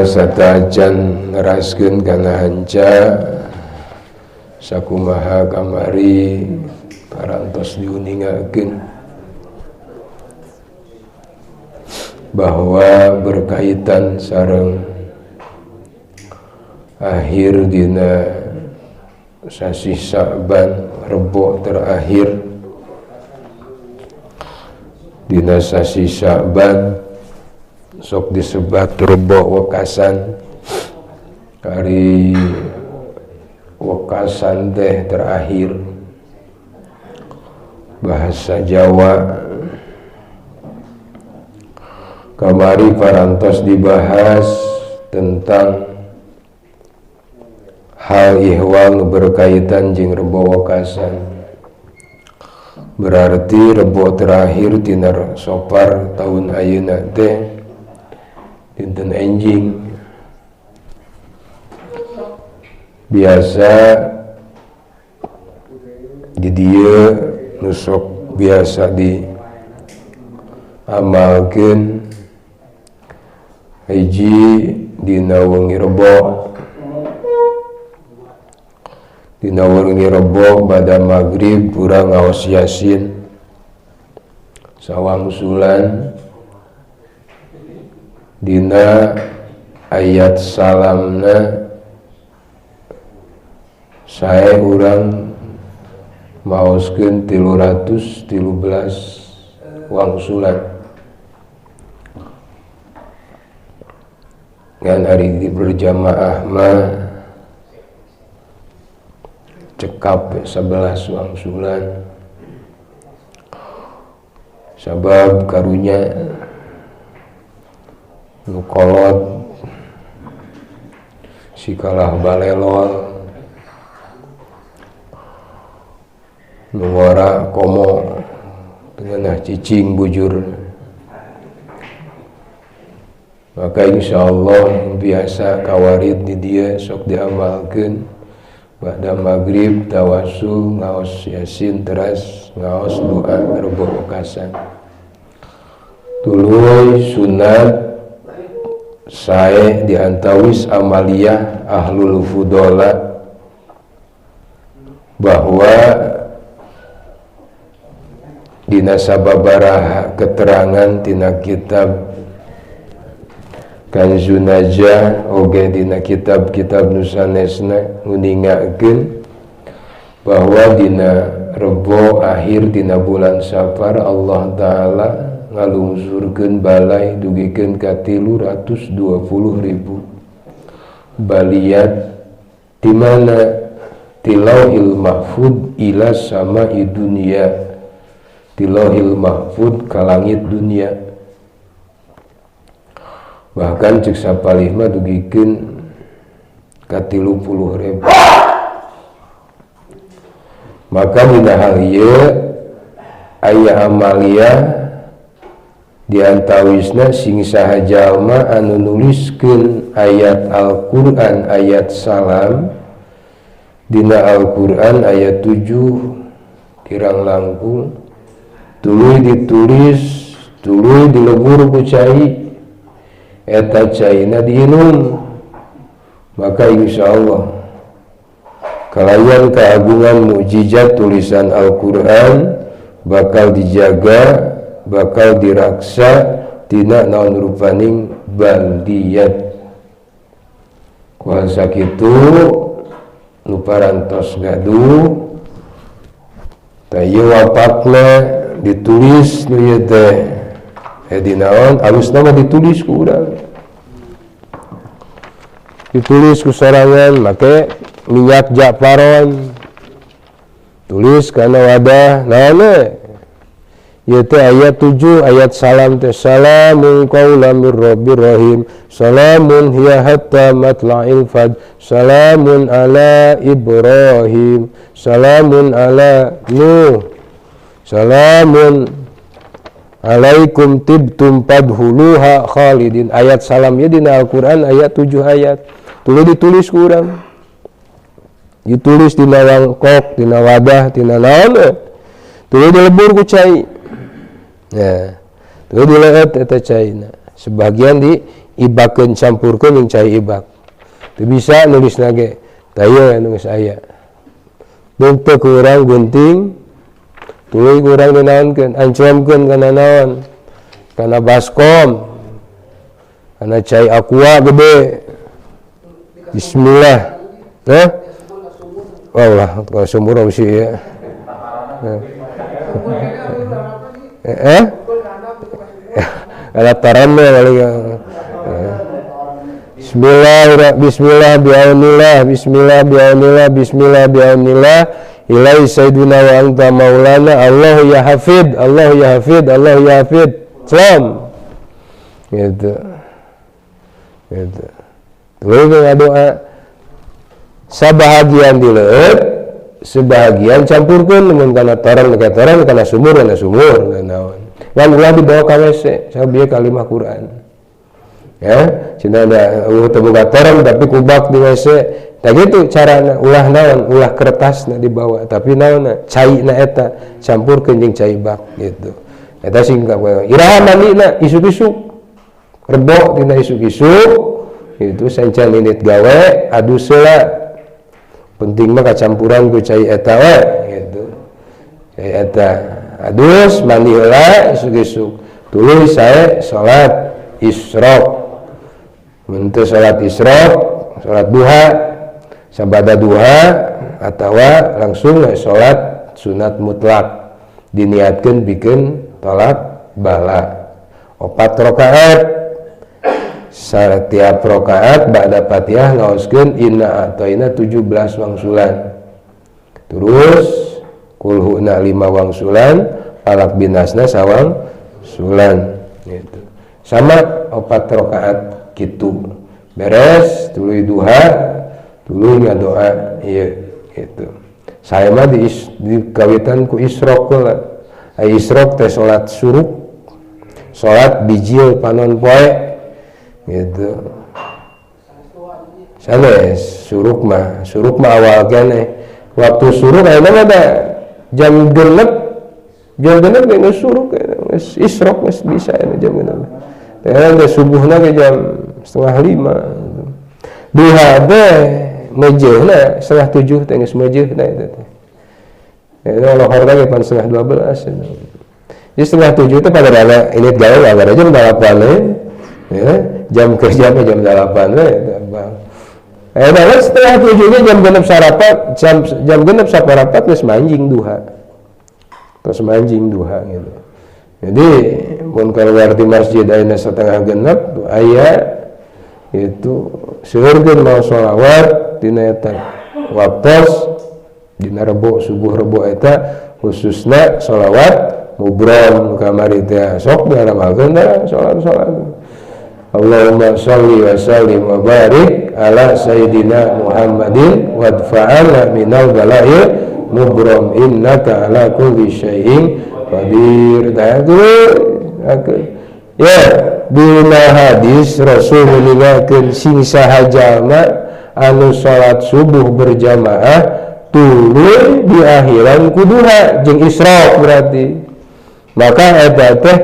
Sateuacan neraskeun kana hanca sakumaha kamari parantos diuningakeun bahwa berkaitan sareng akhir dina sasih Sa'ban, Rebo terakhir dina sasih Sa'ban sok disebat Rebo wekasan. Kari wekasan teh terakhir bahasa Jawa. Kamari parantos dibahas tentang hal ihwal nu berkaitan jeung Rebo wekasan. Berarti Rebo terakhir tina Sopar tahun ayeuna teh dinten enjing. Biasa di dieu nu sok biasa di amalkeun hiji dina wengi Rebo. Dina wengi Rebo bada magrib urang ngaos Yasin sawangsulan dina ayat salamna sae urang maoskeun 313 wangsulan. Ngan hari di berjamaah mah cekap 11 wangsulan. Sabab karunya nu kolot sikalah balelol nu ngora komo tengenah cicing bujur. Maka insyaallah biasa kawarid di dia sok diamalkeun ba'da maghrib tawasul ngaos Yasin teras ngaos doa Rebo wekasan. Tuluy sunat sae diantawis amaliyah ahlul fudola bahwa dina sababaraha keterangan tina kitab Kanzun Najah oge dina kitab-kitab nusanesna nguningakeun bahwa dina Rebo akhir dina bulan Safar Allah Ta'ala ngalungsurkeun balai dugikeun ka 320.000 baliat di mana tilauhil mahfud ila sama'i dunya, tilauhil mahfud ka langit dunia. Bahkan cek sapalih mah dugikeun ka 30.000. Maka dina hal ieu aya amalia diantawisna sing saha jalma anu nuliskeun ayat Al-Qur'an ayat salam dina Al-Qur'an ayat 7 kirang langkung tuluy ditulis tuluy dilebur ku cai eta caina diinum. Maka insyaallah kalayan keagungan mukjizat tulisan Al-Qur'an bakal dijaga, bakal diraksa tina naon rupaning baldiyat. Kuasa kitu nu parantos gaduh tah ieu wapatna ditulis nu ieu teh dinaon alusna mah ditulis ku urang, ditulis ku sorangan make minyak japaron tulis kana wadah naon ieu teh ayat 7 ayat salam teh salamun qaulam mir rabbir rahim salamun hiya hatta matla'il fajr salamun ala Ibrahim salamun ala Nuh salamun alaikum tibtum padhuluha khalidin. Ayat salamnya dina Al-Qur'an ayat 7 ayat. Tuluy ditulis ku urang. Ditulis dina wangkok, dina wadah, dina naon. Tuluy dilebur ku cai. Nah, tuluy dileet eta caina. Sebagian di ibakeun campurkeun jeung cai ibak. Teu bisa nulisna ge. Tah ieu anu geus aya. Teu ku urang gunting, tuluy ku urang dinaonkeun, ancromkeun kana naon? Kana baskom. Kana cai aqua gede. Bismillah. Hah? Oh lah, kalau sumur sih ya. Eh? Ada tarannya paling. Bismillah, bismillah bi'aunillah, bismillah bi'aunillah, bismillah bi'aunillah. Ilai sayyidina wa anta maulana, Allah ya hafid, Allah ya hafid, Allah ya hafid. Salam. Gitu. Gitu. Terus doa sabahagian dileueut, sebahagian campurkeun mun kana toren ka toren, kana sumur kana sumur, naon. Ngan ulah dibawa ka WC, sabieu kalimah Quran. Ya, cenah da eueuh teu boga toren tapi kubak di WC. Tah kitu carana, ulah naon, ulah kertasna dibawa, tapi naonna, caina eta campurkeun jeung cai bak gitu. Eta sing iraha mandina isuk-isuk. Rebo dina isuk-isuk itu sancan indit gawe adus heula. Penting mah kacampuran ku cai eta we gitu. Cai eta adus mandi heula isuk-isuk. Tuluy sae salat isyraq. Mun teu salat isyraq, salat duha, sabada duha atawa langsung we salat sunat mutlak. Diniatkeun pikeun tolak bala. 4 rakaat. Setiap rakaat ba'da Fatihah ngaoskeun inna a'taina 17 wangsulan. Terus kulhuna 5 wangsulan, falak binasna sawangsulan gitu. Sama 4 rakaat kitu. Beres tuluy duha, tuluy ngadoa ieu gitu. Saya mah di kawitan ku isyraq heula. Ai isyraq teh salat suruk, salat bijil panon poe gitu. Sanes suruk mah awal keneh. Waktu suruk ayeuna mah da jam genep, jam genep ge geus suruk, geus isyraq geus bisa aya jam genep. Teh geus subuhna ge jam 4:30. Duha teh mejeuhna 6:30 teh geus mejeuhna eta teh. Eta lohor ge pan 11:30. Jadi 6:30 teh pada rada ini gawe agar jam 8 we. Ya, jam kerja mah jam 8 we eta Bang. Eta 6:30 ge jam genep sarapat, jam genep saparapat geus manjing duha. Terus manjing duha gitu. Jadi mun keluar di masjid ayeuna 5:30 tuh aya itu seueurkeun mau sholawat dina eta waktos dina rebo subuh rebo eta khususna sholawat mubrom kamari teh sok diaramalkeun da sholat-sholat. Allahumma sholli wa sallim wa barik ala sayyidina Muhammadin wadfa'alna minal bala'il mubrom innaka ala kulli syai'in qadir. Ya, dina hadis Rasul meninggalkeun sing saha jalma anu salat subuh berjamaah tuluy di akhiran kuduha jeung isyraq berarti. Maka eta teh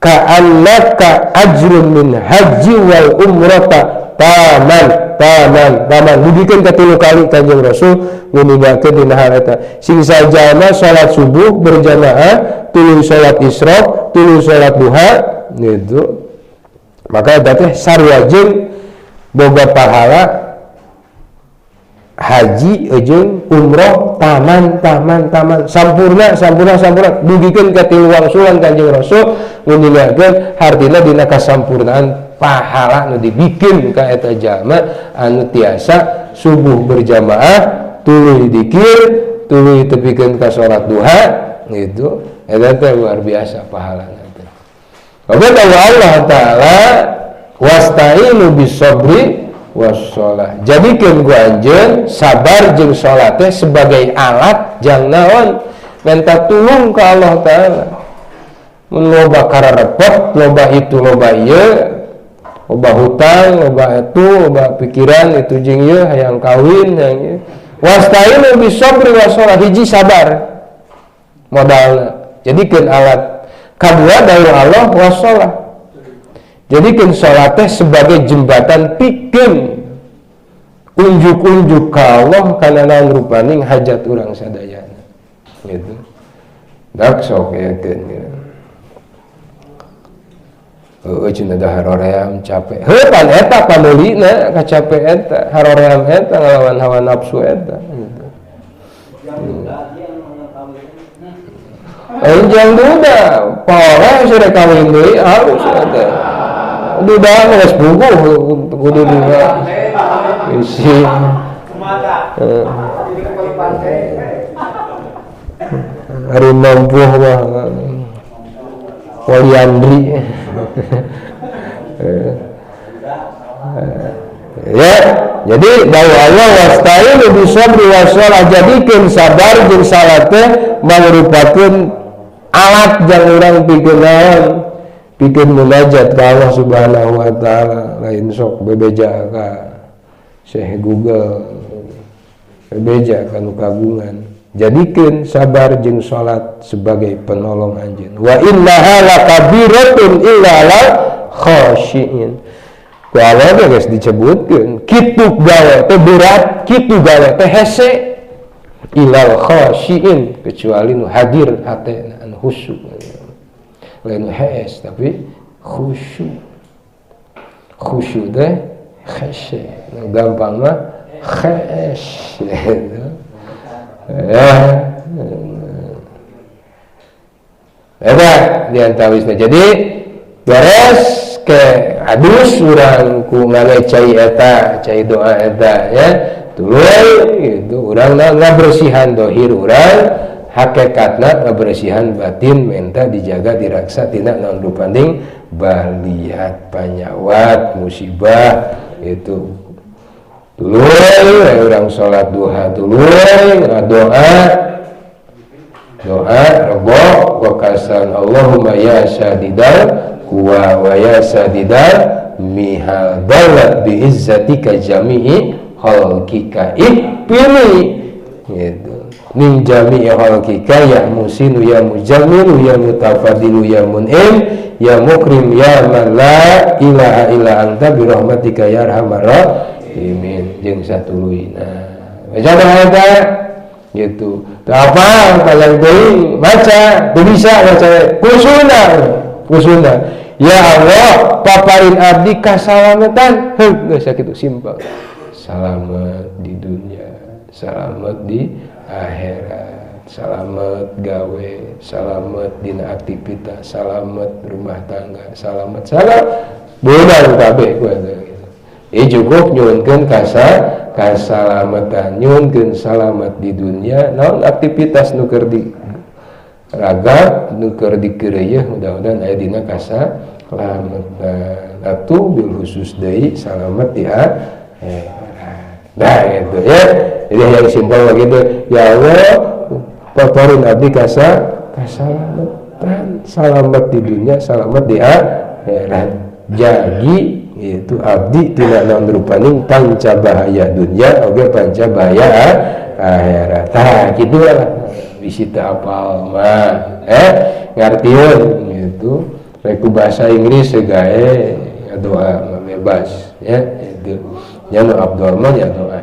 ka'annaka ajrun min haji wal umrata taman taman taman. Dibikeun ka 3 kali Kanjeng Rasul meninggalkeun dina hal eta. Sing sajama salat subuh berjamaah tuluy salat isyraq tuluy salat duha gitu. Maka eta teh sarua jeung boga pahala haji jeung umroh taman taman taman sampurna sampurna sampurna dugikeun ka 3 wangsulan Kanjeng Rasul nguningkeun hartina dina kasampurnaan pahala nu dibikin ka eta jalma anu tiasa subuh berjamaah tuluy dikir tuluy tepikeun ka salat duha gitu. Eta teh luar biasa pahalana teh. Allah Ta'ala wasta'inu bis-sabri wassalah. Jadikeun ku anjeun sabar jeung salat teh sebagai alat jang naon minta tulung ka Allah Ta'ala. Mun loba kararepot, loba itu loba ieu, loba hutang, loba itu, loba pikiran itu jeung ieu hayang kawin hayang ieu. Wasta'inu bis-sabri wassalah, hiji sabar modalna. Jadikeun alat. Kadua dari Allah wassalah. Jadikeun salat teh sebagai jembatan pikeun unjuk-unjuk ka Allah kana naon rupaning hajat urang sadayana gitu. Dak sok yakeun gitu. Heueuh cenah da haroream capek. Heuh pan eta pameulina kacape eta, haroream eta ngalawan hawa nafsu eta gitu. Jang duda, poreh sore kawin deui harus eta. Duda geus buguh kudu duda. Isi. Hari mampu mah poliandri. Ya, jadi dawuh Allah wasta'inu bisabri wassalah, jadikeun sabar jeung salat teh mangrupakeun alat jang urang pikeun naon? Pikeun munajat ka Allah Subhanahu wa taala. Lain sok bebeja ka Syekh Google, bebeja ka nu kagungan. Jadikeun sabar jeung salat sebagai penolong anjeun. Wa innaha lakabiratun illa alal khashiin. Ku Allah teh geus disebutkeun, kitu gawe teh berat, kitu gawe teh hese, ilal khashiin, kecuali nu hadir hatena anu khusyuk. Lain nu hees tapi khusyuk. Khusyuk teh hese, nu gampang mah hees gitu. Ya. Eta diantawisna. Jadi beres ke adus urang ku ngale cai eta, cai doa eta ya. Tuluy gitu urang ngabersihan dohir urang, hakikatna ngabersihan batin, menta dijaga diraksa tina naon rupaning baliat panyawat musibah itu. Tuluy urang salat duha tuluy doa doa rebo wa kasan Allahumma ya sadidal kuwa wa ya sadidal mihal dalat bi izzatika jami'i khalqika ikpini gitu min jami'i khalqika ya musinu ya mujammilu ya mutafadilu ya mun'im ya mukrim ya man la ilaha illa anta bi rahmatika ya arhamar rahimin jeung satuluyna baca doa eta gitu. Teu apa panjang teuing maca teu bisa maca kusuna kusuna ya Allah paparin abdi kasalamatan heuh geus sakitu simpel. Selamat di dunia, selamat di akhirat, selamat gawe, selamat dina aktivitas, selamat rumah tangga, selamat salam beunang kabeh ku eta gitu. Ieu cukup nyuhunkeun kasalamatan, nyuhunkeun salamat di dunia, naon aktivitas nu keur di ragap, nu keur dikeureuyeun mudah-mudahan aya dina kasalamatan. Atuh bil khusus deui salamat di akhirat. Nah gitu ya. Jadi yang simpel begitu. Ya Allah, paparin abdi kasalamatan, salamat di dunia, salamat di akhirat. Jagi itu abdi tidak naon rupaning panca bahaya dunia oge panca bahaya akhirat. Tah kitu lah. Bisi teu apal mah ngartieun gitu. Rek ku bahasa Inggris segae doa mah bebas ya itu. Nya nu abdul mah nya doa